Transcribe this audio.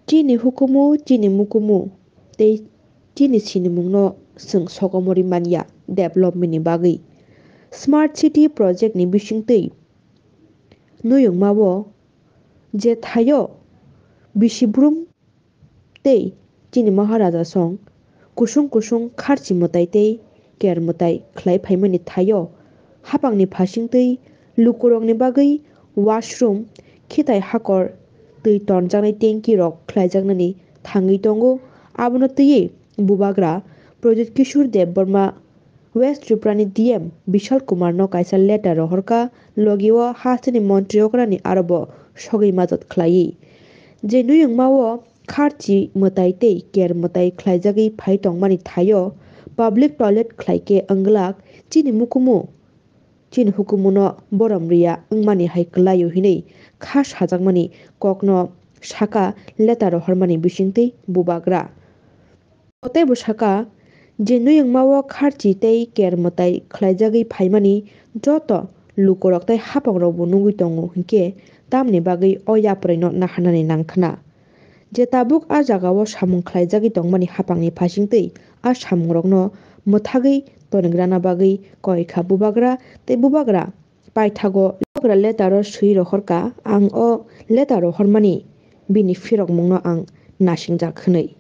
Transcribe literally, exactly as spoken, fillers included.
Chini hukumu, chini mukumu tei chini sinimungno chwng sokomorwi manya development ni bagwi. Smart City Project ni bisingtwi nuyungmao je thaio bisi brum tei chini Maharaja song kusung kusung kharchi mwtai tei ker mwtai khlai phaimani thaio hapangni phasingtwi lukurokni bagwi washroom, khitai hakor, twi tonjaknai tanki rok khlaijaknani thangwi tongo. Abono twiwi bubagra Pradyut Kishore Debbarma West Tripura ni D M Bishal Kumar no kaisa letter rohorkha, logi o hasteni montri okrani arobo sogwi majat khlaiwi. Je nuyungmao kharchi mwtai tei ker mwtai khlaijagwi phai tongmani thaio public toilet khlaikhe wnglak chini mukumu, chini hukumuno borom riya wngmani hai kwlaio hinwi kha sajakmani kokno sakha letter rohormani bisingtwi bubagra. Tei bo sakha, je nuyungmao kharchi tei ker mwtai khlaijagwi phaimani joto lukurok tei hapangrokbo nugwi tongo hinkhe tamni bagwi o yapharino naharnani nangkhwna. Je tabuk a jagao samung khlaijagwi tongmani hapangni phasingtwi a samungrokno mwthagwi tonigrana bagwi koikha bubagra tei bubagra paithago bubagra letter o swi rohorkha, ang o letter rohormani bini phirokmungno ang nasingjak hwnwi.